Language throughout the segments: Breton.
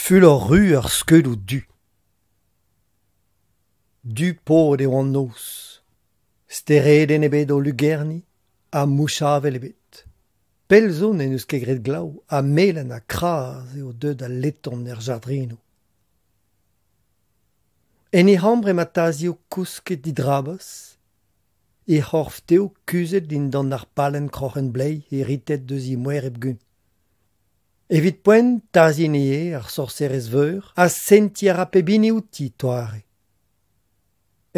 Fulor ru ar skeudoù du. Du-pod eo an noz. Steredenn ebet o lugerniñ ha mouch-avel ebet. Pell zo n'en deus ket graet glav ha melen ha kras eo deuet al leton er jardrinoù. En he c'hambr emañ Tazio kousket didrabas, he c'horf tev kuzhet dindan ar pallenn kroc'hen-bleiz heritet eus he moereb Guñ. Evit poent, Tazin eo ar sorserez veur ha sentiñ a ra pep hini outi 'toare.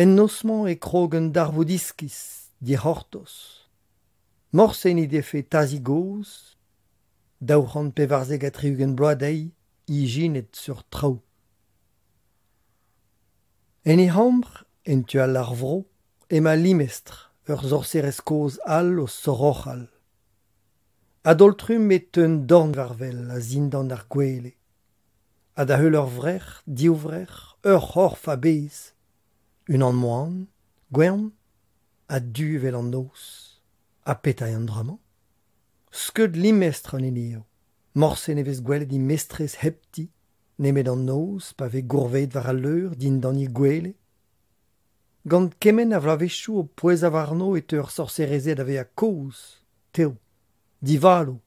En noz-mañ e krog un darvoud iskis, dic'hortoz. Morse n'he defe Tazi gozh, 274 bloaz dezhi, ijinet seurt traoù. En he c'hambr, en tu all ar vro, emañ Limestr, ur sorserez kozh all o soroc'hal. A-daol-trumm e teu un dorn war wel a-zindan ar gwele. Ha da heul ur vrec'h, div vrec'h, ur c'horf a-bezh. Unan moan, gwevn ha du evel an noz. Ha petra eo an dra-mañ ? Skeud limestr an hini eo. Morse ne vez gwelet he mestrez hepti, nemet an noz pa vez gourvezet war al leur dindan he gwele. Gant kement a vloavezhioù o pouezañ warno e teu ar sorserezed da vezañ kozh, tev, divalo,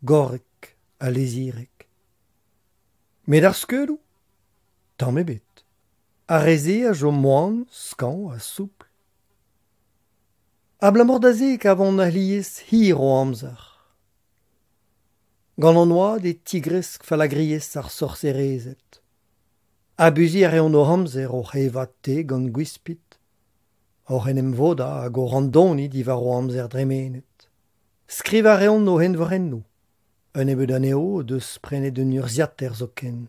gorrek ha lezirek. Met ar skeudoù ? Tamm ebet. Ar re-se a chom moan, skañv ha soupl. Abalamour da se e kavont alies hir o amzer. Gant an oad e tigresk fallagriezh ar sorserezed. Abuziñ a reont o amzer oc'h evañ te gant gwispid, oc'h en em vodañ hag o randoniñ diwar o amzer dremenet. Skrivañ a reont o eñvorennoù. Un nebeud anezho o deus prenet un urzhiataer zoken.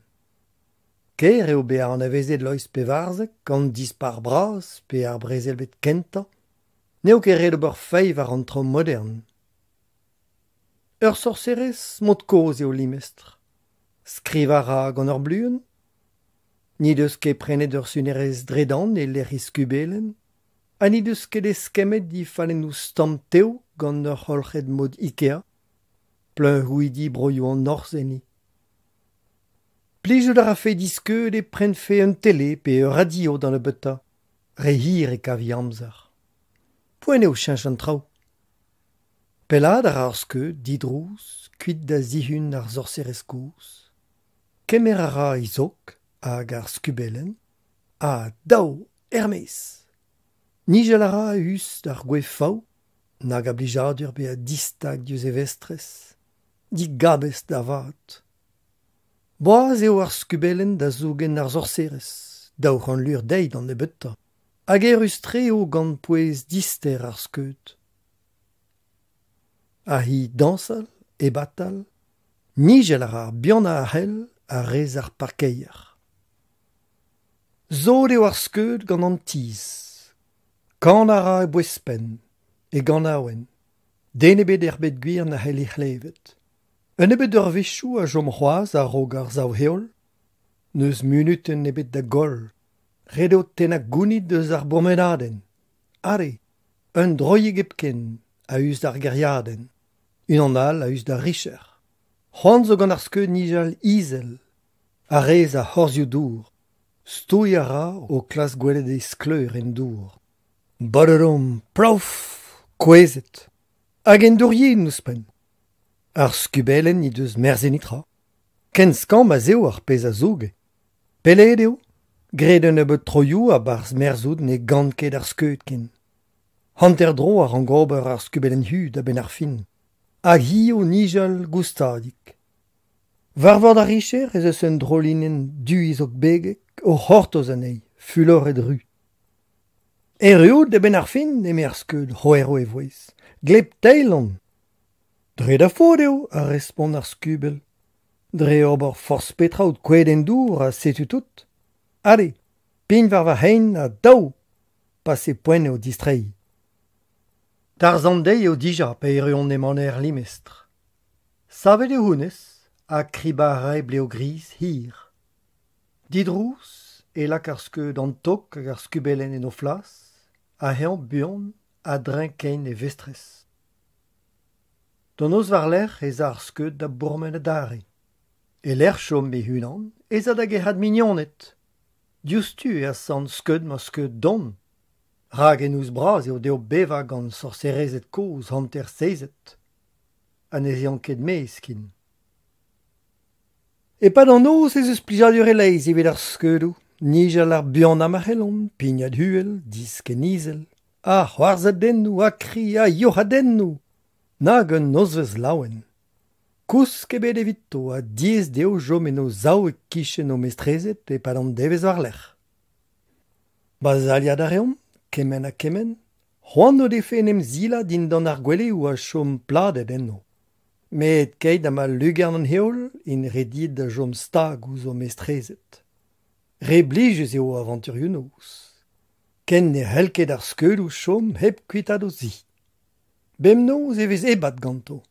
Ker eo bezañ anavezet Loeiz Pevarzek gant Dispac'h Bras pe ar Brezel-bed kentañ. N'eo ket ret ober fae war an traoù modern. Ur sorserez mod-kozh eo Limestr. Skrivañ a ra gant ur bluenn. N'he deus ket prenet ur sunerez dre-dan e-lec'h he skubelenn ha n'he deus ket eskemmet he fallennoù stamm tev gant ur c'holc'hed mod Ikea, pluñv houidi broioù an Norzh enni. Plijout a rafe diskeud e prenfe un tele pe ur radio da nebeutañ. Re hir e kav he amzer. Poent eo cheñch an traoù. Pellaat a ra ar skeud didrouz kuit da zihun ar sorserez kozh. Kemer a ra he zok hag ar skubellenn ha dao er-maez! Nijal a ra a-us d'ar gwez fav nag a blijadur bezañ distag diouzh e vestrez, digabestr da vat. Boas eo ar skubellenn da zougen ar sorserez, 200 lur dezhi d'an nebeutañ, hag errus-tre eo gant pouez dister ar skeud. Ha hi dañsal, ebatal, nijal a ra ar bihanañ a c'hell a-rez ar parkeier. Sot eo ar skeud gant an tizh. Kanañ a ra a-bouez-penn, e ganaouenn. Den ebet er bed gwir na c'hell he c'hlevet. Un nebeud eurvezhioù a chom c'hoazh a-raok ar sav-heol. N'eus munutenn ebet da goll. Ret eo tennañ gounid eus ar bourmenadenn. Ale, un droiig hepken a-us d'ar gêriadenn, unan all a-us d'ar richer. C'hoant zo gant ar skeud nijal izel, a-rez ar c'horzhioù-dour. Stouiñ a ra o klask gwelet e skleur en dour. Badadom, plouf, kouezhet. Hag en dour yen ouzhpenn. Ar skubellenn he deus merzet netra. Ken skañv ma'z eo ar pezh a zouge. Pellaet eo, graet un nebeud troioù a-barzh merzout ne gan ket ar skeud ken. Hanter-dro a rank ober ar skubellenn hud a-benn ar fin. Hag hi o nijal goustadik. War vord ar richer ez eus un drolinenn du-izok-begek o c'hortoz anezhi, fuloret ru. Erru out a-benn ar fin, eme ar skeud c'hwerv e vouezh. Gleb-teil on. Dre da faot eo, a respont ar skubell. Dre ober forzh petra out kouezhet en dour ha setu tout. Ale, pign war va c'hein ha dao ! Pase poent eo distreiñ. Tarzh an deiz eo dija pa erruont e maner Limestr. Savet eo honnezh ha kribañ a ra he blev gris hir. Didrouz e lak ar skeud an tok hag ar skubellenn en o flas ha eñ buan a-dreñv kein e vestrez. D'an noz war-lerc'h ez a ar skeud da bourmen adarre. E-lec'h chom e-unan ez a da gerc'hat mignoned. Diouzhtu e asant skeud-mañ-skeud dont, rak enoeus-bras eo dezho bevañ gant sorserezed kozh hanter-seizet ha ne 'z eont ket maez ken. E-pad an noz ez eus plijadur e-leizh evit ar skeudoù, nijal ar buanañ ma c'hellont, pignat uhel, diskenn izel, ha c'hoarzhadennoù, ha kri, ha youc'hadennoù. Nag un nozvezh laouen! Kousk ebet evito ha diaes dezho chom en o sav e-kichen o mestrezed e-pad an devezh war-lerc'h. Bazailhat a reont, kement ha kement, c'hoant o defe en em silañ dindan ar gweleoù ha chom pladet enno. Met keit ha ma lugern an heol int rediet da chom stag ouzh o mestrezed. Re blijus eo o avanturioù-noz. Ken ne c'hell ket ar skeudoù chom hep kuitaat o zi. Bemnoz e vez ebat ganto.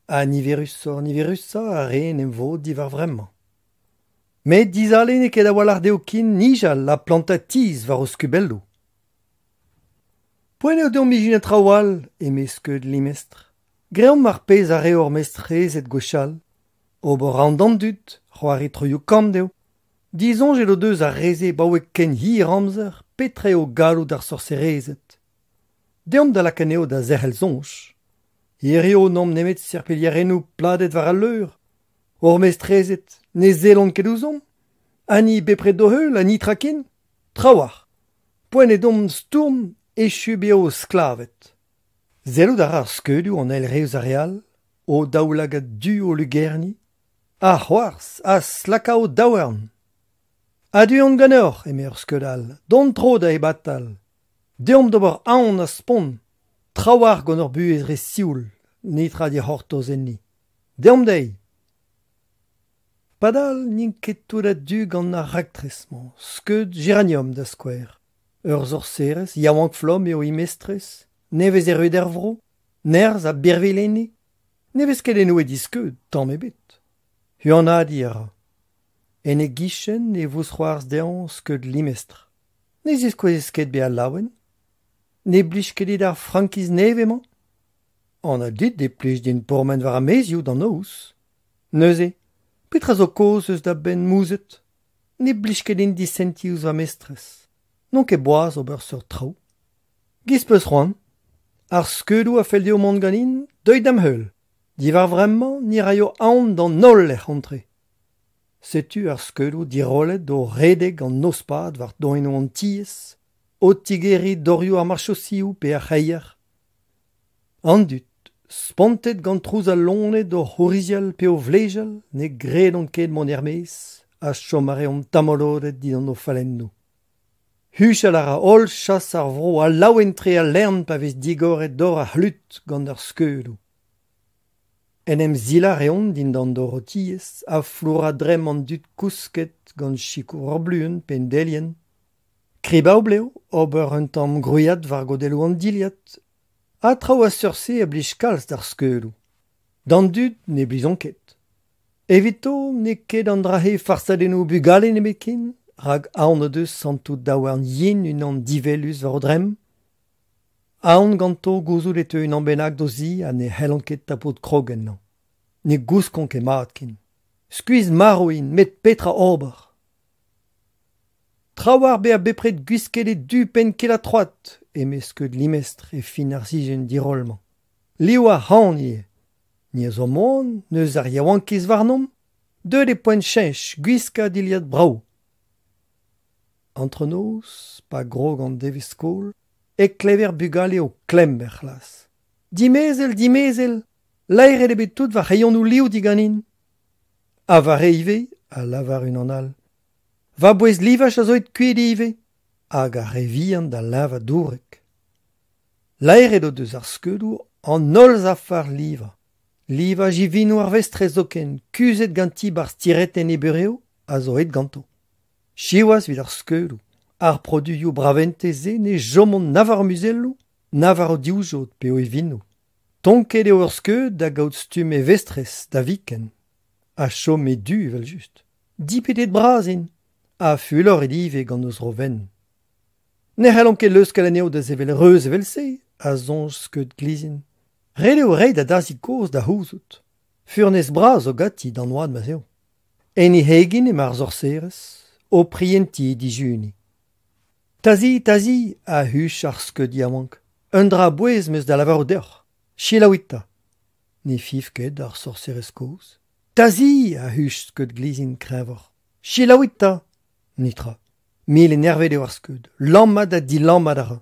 Ha niverusoc'h-niverusañ ar re en em vod diwar vremañ. Met dizale n'eo ket a-walc'h dezho ken nijal ha plantañ tizh war o skubelloù. Poent eo deomp ijinañ traoù all, eme skeud Limestr. Greomp ar pezh a rae hor mestrezed gwechall. Ober aon d'an dud, c'hoari troioù-kamm dezho. Disoñjet o deus ar re-se abaoe ken hir amzer petra eo galloud ar sorserezed. Deomp da lakaat anezho da zerc'hel soñj. Hiziv n'omp nemet serpilherennoù pladet war al leur. Hor mestrezed ne sellont ket ouzhomp. Ha ni bepred d'o heul ha netra ken. Trawalc'h. Poent eo deomp stourm, echu bezañ o sklaved. Sellout a ra ar skeudoù an eil re eus ar re all, o daoulagad du o lugerniñ, a c'hoarzh, a stlaka o daouarn. A-du on ganeoc'h, eme ur skeud all, d'hon tro da ebatal. Deomp d'ober aon ha spont. Trawalc'h gant hor buhez re sioul, netra dic'hortoz enni. Deomp dezhi. Padal n'int ket tout a-du gant ar raktres-mañ, skeud Geranium da skouer. Ur sorserez, yaouank-flamm eo he mestrez, nevez erruet er vro, nerzh ha birvilh enni. Ne vez ket enoe diskeud, tamm ebet. Huanadiñ a ra. En e gichen e vousc'hoarzh dezhañ skeud Limestr. Ne ziskouezez ket bezañ laouen. Ne blij ket dit ar frankiz nevez-mañ ? Anat dit e plij din pourmen war ar maezioù d'an noz. Neuze, petra zo kaoz eus da benn mouzhet ? Ne blij ket din disentiñ ouzh va mestrez. N'on ket boas ober seurt traoù. Giz 'peus c'hoant. Ar skeudoù a fell dezho mont ganin, deuit da'm heul. Diwar vremañ ni 'raio aon d'an holl er c'hontre. Setu ar skeudoù dirollet o redek an noz-pad war doennoù an tiez, o tigeriñ dorioù ar marchosioù pe ar c'hreier. An dud, spontet gant trouz al loened o c'hourizial pe o vlejal, ne gredont ket mont er-maez ha chom a reont tamolodet dindan o fallennoù. Huchal a ra holl chas ar vro ha laouen-tre al lern pa vez digoret dor ar c'hlud gant ar skeudoù. En em silañ a reont dindan dor o tiez ha flourañ dremm an dud kousket gant sikour ur bluenn pe un delienn. Kribañ eo ober un tamm gwriat war godelloù an dilhad ha traoù a seurt-se a blij kalz d'ar skeudoù. D'an dud ne blijont ket. Evito n'eo ket an dra-se farsadennoù bugale nemetken, rak aon o deus santout daouarn yen unan diwelus war o dremm. Aon ganto gouzout e teu unan bennak d'o zi ha ne c'hellont ket tapout krog ennañ. Ne gouskont ket mat ken. Skuizh-marv int, met petra ober ? Trawalc'h bezañ bepred gwisket e du penn-kil-ha-troad, eme skeud Limestr e fin ar sizhun diroll-mañ. Liv ar c'han ivez. Ni a zo moan, neuz ar yaouankiz warnomp, deuet eo poent cheñch, gwiskañ dilhad brav. Antronoz, pa grog an devezh-skol, e klever bugale o klemm er c'hlas. Dimezell, dimezell, laeret eo bet tout va c'hreionoù liv diganin. Ha va re ivez, a lavar unan all. Va bouez-livaj a zo aet kuit ivez, hag ar re vihan da leñvañ dourek. Laeret o deus ar skeudoù an holl zafar livañ. Livaj ivinoù ar vestrez zoken, kuzhet ganti 'barzh tiretenn he burev, a zo aet ganto. Siwazh evit ar skeudoù, ar produioù braventez-se ne chomont na war o muzelloù, na war o divjod pe o ivinoù. Tonket eo ur skeud da gaout stumm e vestrez da viken. Ha chom e du evel-just. Dipitet-bras int, ha fuloret ivez gant o zro wenn. Ne c'hellomp ket leuskel anezho da sevel reuz evel-se, a soñj skeud Glizin. Ret eo reiñ da Darzhig kozh da c'houzout. Furnez bras zo ganti d'an oad ma'z eo. En he c'hegin emañ ar sorserez, o prientiñ he dijuniñ. Tazi, Tazi, a huch ar skeud yaouank, un dra a-bouez 'm eus da lavarout deoc'h. Selaouit 'ta. Ne fiñv ket ar sorserez kozh. Tazi, a huch skeud Glizin kreñvoc'h. Selaouit 'ta. Netra. Mil enervet eo ar skeud. Lammat ha dilammat a ra.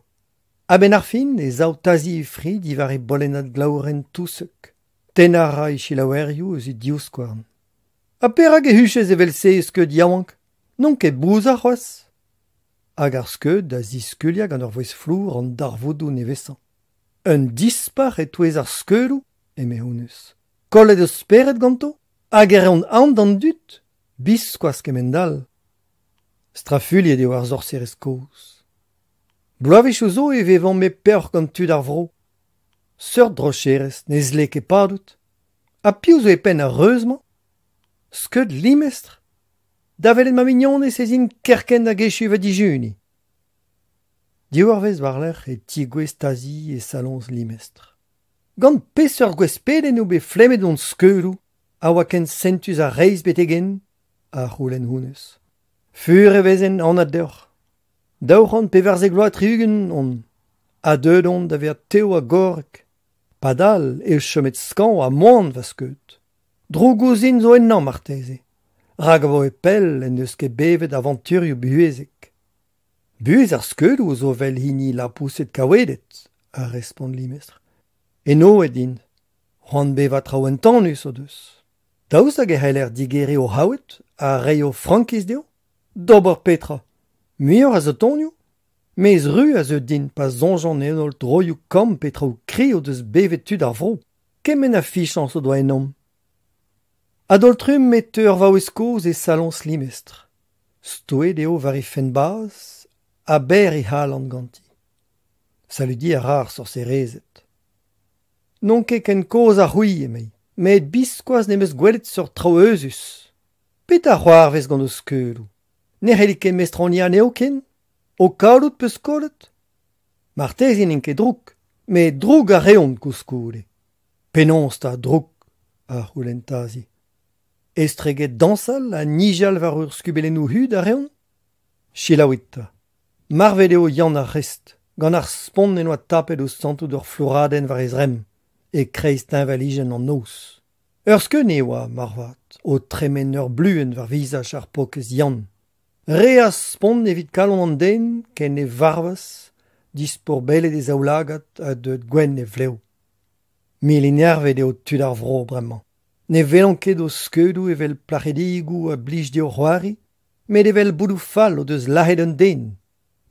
A-benn ar fin e sav Tazi he fri diwar he bolennad glaourenn touseg. Tennañ a ra he selaouerioù eus he divskouarn. Ha perak e huchez evel-se, skeud yaouank ? N'on ket bouzar c'hoazh. Hag ar skeud da ziskuliañ gant ur vouezh flour an darvoudoù nevesañ. Un dispac'h e-touez ar skeudoù, eme honnezh. Kollet o spered ganto hag e reont aon d'an dud ? Biskoazh kemend-all. Strafuilhet eo ar sorserez kozh. Bloavezhioù zo e vevomp e peoc'h gant tud ar vro. Seurt drocherezh ne zle ket padout. Ha piv zo e penn ar reuz-mañ ? Skeud limestr ? Da welet ma mignonez ez in kerkent hag echu va dijuniñ. Div eurvezh war-lerc'h e tigouezh Tazi e saloñs Limestr. Gant peseurt gwespedenn eo bet flemmet hon skeudoù a oa ken sentus ha reizh betek-henn ? a c'houlenn honnezh. Fur e vezen, anat deoc'h. 214 vloaz 60 on ha deuet on da vezañ tev ha gorrek. Padal eo chomet skañv ha moan va skeud. Droug ouzhin zo ennañ marteze, rak abaoe pell en deus ket bevet avanturioù buhezek. Buhez ar skeudoù zo 'vel hini lapoused kaouedet, a respont Limestr. Enoeet int. C'hoant bevañ traoù entanus o deus. Daoust hag e c'heller digeriñ o c'haoued ha reiñ o frankiz dezho ? D'ober petra ? Muioc'h a sotonioù ? Mezh ru a zeu din pa soñjan en holl droioù kamm pe traoù kri o deus bevet tud ar vro. Kement a fichañs o doa ennomp. A-daol-trumm e teu ur vaouez kozh e saloñs Limestr. Stouet eo war he fenn-bazh ha berr he alan ganti. Saludiñ a ra ar sorserezed. N'on ket ken kozh ha c'hwi, emei, met biskoazh ne'm eus gwelet seurt traoù euzhus. Petra c'hoarvez gant ho skeudoù ? Ne c'hellit ket mestroniañ anezho ken ? Ho kalloud 'peus kollet ? Marteze n'int ket drouk, met droug a reont koulskoude. Penaos 'ta drouk ? a c'houlenn Tazi. Estreget dañsal ha nijal war ur skubelennoù hud a reont ? Selaouit 'ta. Marvet eo Yann ar Rest, gant ar spont en doa tapet o santout ur flouradenn war e zremm, e-kreiz teñvalijenn an noz. Ur skeud e oa, moarvat, o tremen ur bluenn war vizaj ar paourkaezh Yann. Re a spont evit kalon an den ken e varvas, dispourbellet e zaoulagad ha deuet gwenn e vlev. Milinervet eo tud ar vro bremañ. Ne welont ket o skeudoù evel plac'hedigoù a blij dezho c'hoari, met evel boudoù fall o deus lazhet un den.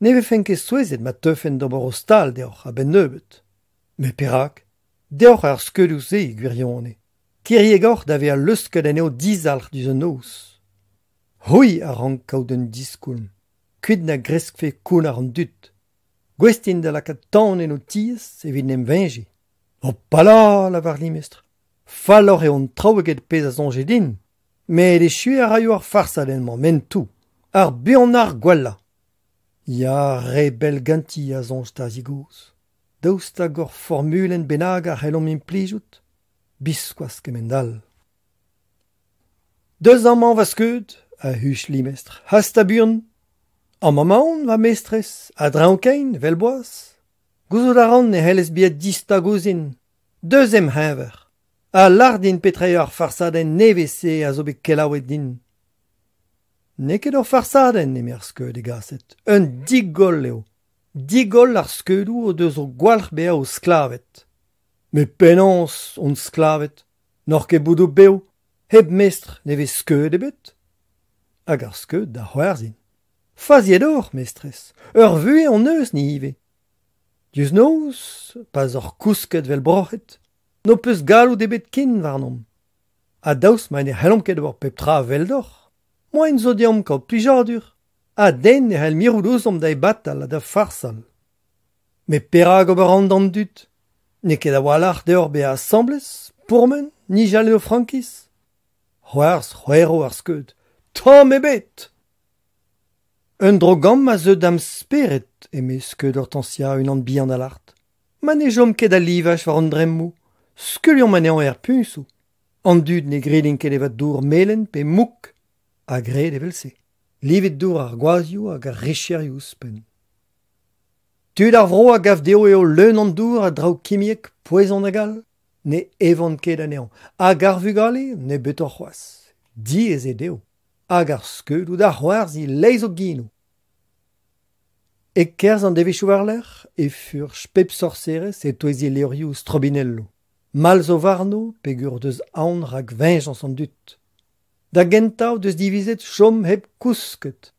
Ne vefen ket souezhet ma teufen d'ober o stal deoc'h a-benn nebeut. Met perak ? Deoc'h ar skeudoù-se e gwirionez. Kiriek oc'h da vezañ leusket anezho dizalc'h diouzh an noz. C'hwi a rank kaout un diskoulm, kuit na greskfe kounnar an dud. Gouest int da lakaat tan en ho tiez evit en em veñjiñ. Hopala, lavar Limestr. Falloc'h eo an traoù eget pezh a soñje din. Met echuiñ a raio ar farsadenn-mañ, m'hen tou. Ar buanañ ar gwellañ. Ya, re bell ganti, a soñj Tazi gozh. Daoust hag ur formulenn bennak a c'hellomp implijout ? Biskoazh kement-all. Deus amañ va skeud, a huch Limestr, hast ha buan. Amañ 'maon, va mestrez, a-dreñv kein, 'vel boaz. Gouzout a ran e c'hellez bezañ distag ouzhin. Deus em c'heñver. Ha lâr din petra eo ar farsadenn nevez-se a zo bet kelaouet din. N'eo ket ur farsadenn, eme ar skeud hegaset. Un digoll eo. Digoll ar skeudoù o deus o gwalc'h bezañ o sklaved. Met penaos hon sklaved ? N'oc'h ket boudoù bev. Hep mestr ne vez skeud ebet. Hag ar skeud da c'hoarzhin. Faziet oc'h, mestrez. Ur vuhez hon eus ni ivez. Diouzh noz, pa'z oc'h kousket 'vel broc'hed, n'ho peus galloud ebet ken warnomp. Ha daoust ma ne c'hellomp ket ober pep tra eveldoc'h, moaien zo deomp kaout plijadur, ha den ne c'hell mirout ouzhomp da ebatal ha da farsal. Met perak ober aon d'an dud ? N'eo ket a-walc'h deoc'h bezañ asambles, pourmen, nijal en ho frankiz ? C'hoarzh c'hwerv ar skeud. Tamm ebet ! Un dro-gamm a zeu da'm spered, eme skeud Hortensia unan bihan ha lart. Ma ne chom ket al livaj war an dremmoù, skuilhomp anezhañ er puñsoù. An dud ne gredint ket evañ dour melen pe mouk. Ha graet evel-se. Livet dour ar gwazhioù hag ar richerioù ouzhpenn. Tud ar vro a gav dezho eo leun an dour a draoù kimiek, poezon hag all. Ne evont ket anezhañ. Hag ar vugale nebeutoc'h c'hoazh. Diaes eo dezho. Hag ar skeudoù da c'hoarzhin leizh o genoù. E-kerzh an devezhioù war-lerc'h e furch pep sorserez e-touez he levrioù strobinelloù. Mall zo warno peogwir o deus aon rak veñjañs an dud. Da gentañ o deus divizet chom hep kousket.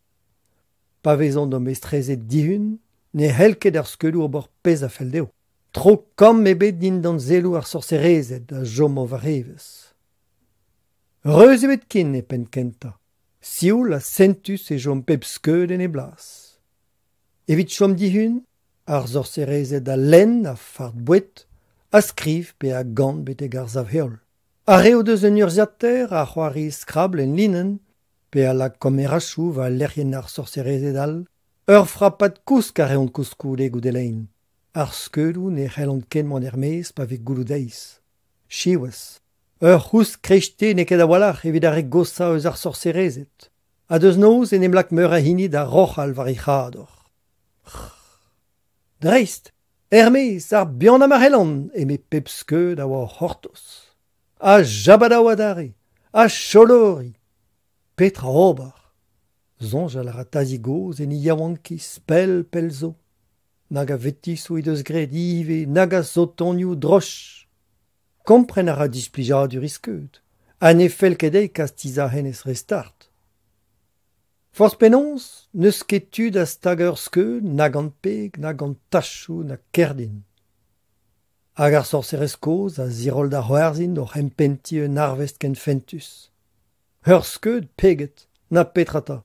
Pa vezont o mestrezed dihun ne c'hell ket ar skeudoù ober pezh a fell dezho. Tro kamm ebet dindan selloù ar sorserezed a chomo war evezh. Reuz ebet ken e penn-kentañ. Sioul ha sentus e chom pep skeud en e blas. Evit chom dihun, ar sorserezed a lenn, a fard boued, a skriv pe a gan betek ar sav-heol. Ar re o deus un urzhiataer a c'hoari Scrabble en linenn pe a lak kamerachoù war lec'hienn ar sorserezed all. Ur frapad kousk a reont koulskoude goude lein. Ar skeudoù ne c'hellont ket mont er-maez pa vez gouloù-deiz. Siwazh, ur c'housk kreisteiz n'eo ket a-walc'h evit ar re goshañ eus ar sorserezed. Ha deus noz en em lak meur a hini da roc'hal war he c'hador. Dreist! Er-maez, ar bihanañ ma c'hellan, eme pep skeud a oa o c'hortoz. Ha jabadao adarre! Ha cholori! Petra ober? Soñjal a ra Tazi gozh en he yaouankiz pell pell zo. Nag a vetisoù he deus graet ivez, nag a sotonioù droch! Kompren a ra displijadur he skeud ha ne fell ket dezhi kastizañ hennezh re start. Forzh penaos, n'eus ket tu da stagañ ur skeud na gant peg, na gant tachoù, na kerdin. Hag ar sorserez kozh a ziroll da c'hoarzhin oc'h empentiñ un arvest ken fentus. Ur skeud peget, na petra 'ta.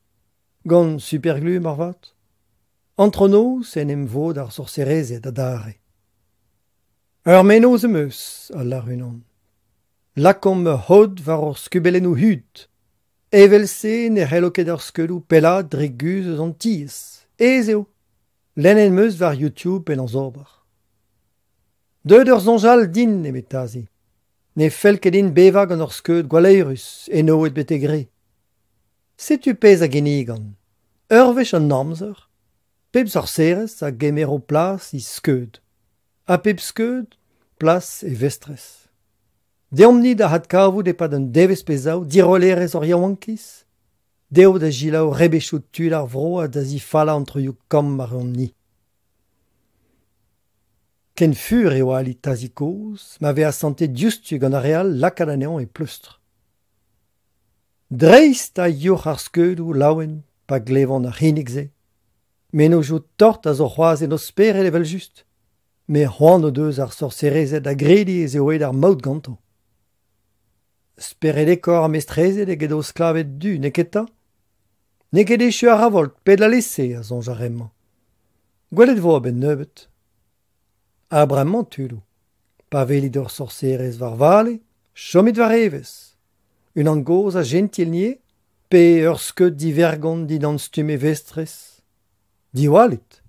Gant superglu moarvat. Antronoz en em vod ar sorserezed adarre. Ur mennozh am eus, a lâr unan. Lakaomp ur c'hod war hor skubellennoù hud. Evel-se ne c'hello ket ar skeudoù pellaat dre guzh eus an tiez. Aes eo. Lennet em eus war YouTube penaos ober. Deuet ur soñj all din, eme Tazi. Ne fell ket din bevañ gant ur skeud gwalleurus enoet betek re. Setu pezh a ginnigan. Ur wech an amzer, pep sorserez a gemero plas he skeud. Ha pep skeud plas e vestrez. Deomp-ni da adkavout e-pad un devezh pe zaou dirollerezh hor yaouankiz? Dezho da selaou rebechoù tud ar vro ha da zifallañ an troioù kamm a reomp-ni. Ken fur eo ali Tazi kozh ma vez asantet diouzhtu gant ar re all lakaat anezhañ e pleustr. Dreist ha youc'h ar skeudoù laouen pa glevont ar c'hinnig-se. Mennozhioù tort a zo c'hoazh en o spered evel-just. Met c'hoant o deus ar sorserezed da grediñ ez eo aet ar maout ganto. Speredekoc'h ar mestrezed eget o sklaved du, neketa ? N'eo ket echu ar ravolt, pet alese, a soñj ar re-mañ. Gwelet e vo a-benn nebeut. Ha bremañ, tudoù, pa welit ur sorserez war vale, chomit war evezh. Unan gozh ha jentil ivez, pe ur skeud divergont dindan stumm e vestrez. Diwallit !